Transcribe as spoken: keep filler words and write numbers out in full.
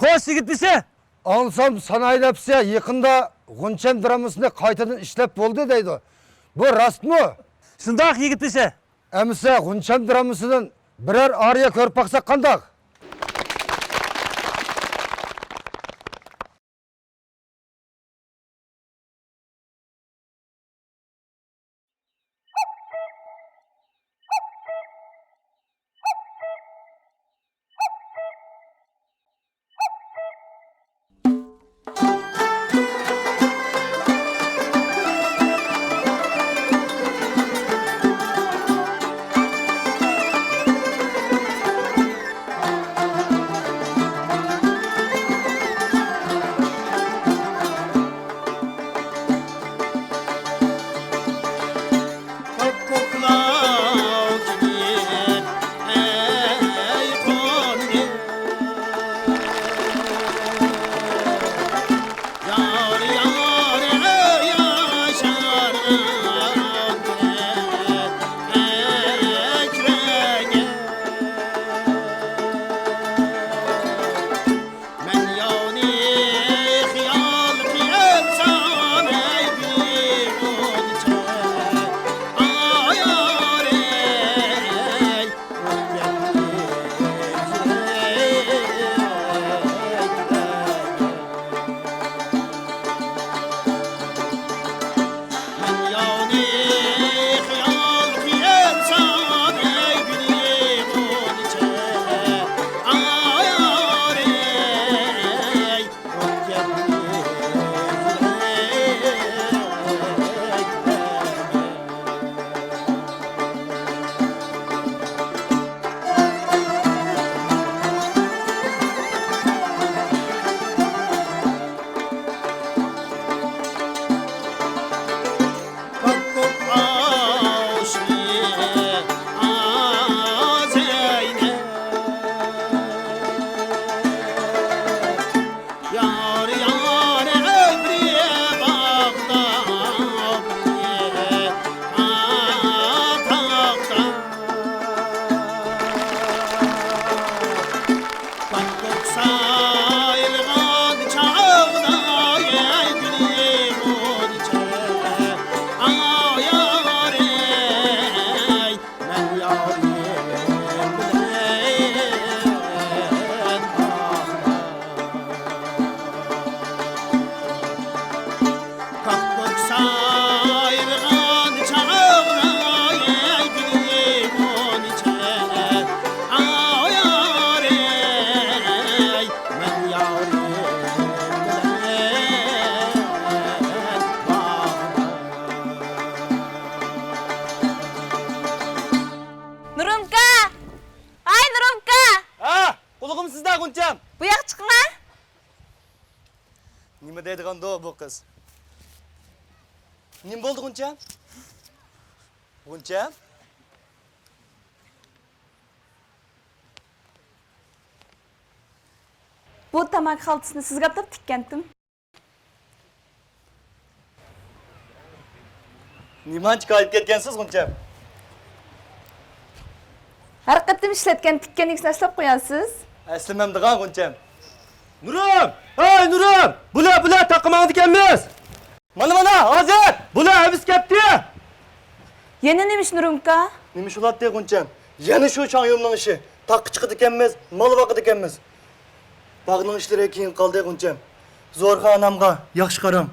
خوش، يىگىت بېشى! ئاڭلىسام، سانائىي نەپسىيە يېقىندا غۇنچەم درامىسىنى قايتىدىن ئىشلەپ بولدى دەيدۇ. بۇ راستمۇ؟ شۇنداق، يىگىت بېشى. ئەمىسە غۇنچەم درامىسىدىن بىرەر ئارىيە كۆرۈپ باقساق قانداق؟ مەن ياۋنى خىيال قىلسام، ئەي گۈلى غۇنچە، ئايارەي، ئۇ گەپنى يۈرەككە. مەن ياۋنى خىيال قىلسام، ئەي گۈلى غۇنچە، ئايارەي، ئۇ گەپنى يۈرەككە. يار، يار، ئۆمرى باغدا، ئاتاقدا. پاكلىق سايلىغان چاغدا، ئەي گۈلى غۇنچە، ئايارەي، مەن يارىم بىلەن باغدا. كاككۇك سايرىغان چاغدا، ئەي گۈلى غۇنچە، ئايارەي، مەن يارىم بىلەن باغدا. نۇرۇمكا! ئاي، نۇرۇمكا! ھە، قۇلىقىم سىزدە، غۇنچەم. بۇ ياققا چىقىڭا. نېمە دەيدىغاندۇ بۇ قىز؟ نېمە بولدى، غۇنچەم؟ غۇنچەم؟ بۇ تاماكا خالتىسىنى سىزگە ئاتاپ تىككەنتىم. نېمانچە كايىپ كەتكەنسىز، غۇنچەم؟ ھەر قېتىم ئىشلەتكەن تىككەن ئىگىسىنى ئەسلەپ قويارسىز. ئەسلىمەمدىغان، غۇنچەم. نۇرۇم! ھەي، نۇرۇم! بۇلە، بۇلە، تاققا ماڭىدىكەنمىز! مانا، مانا، ھازىر! بۇلە ئەۋىسىپ كەتتى! يەنە نېمە ئىش، نۇرۇمكا؟ نېمە ئىش بولاتتى، غۇنچەم؟ يەنە شۇ شاڭيۇمنىڭ ئىشى. تاققا چىقىدىكەنمىز، مال باقىدىكەنمىز. باغنىڭ ئىشلىرى كېيىن قالدى، غۇنچەم. زورخان ئانامغا ياخشى قاراڭ.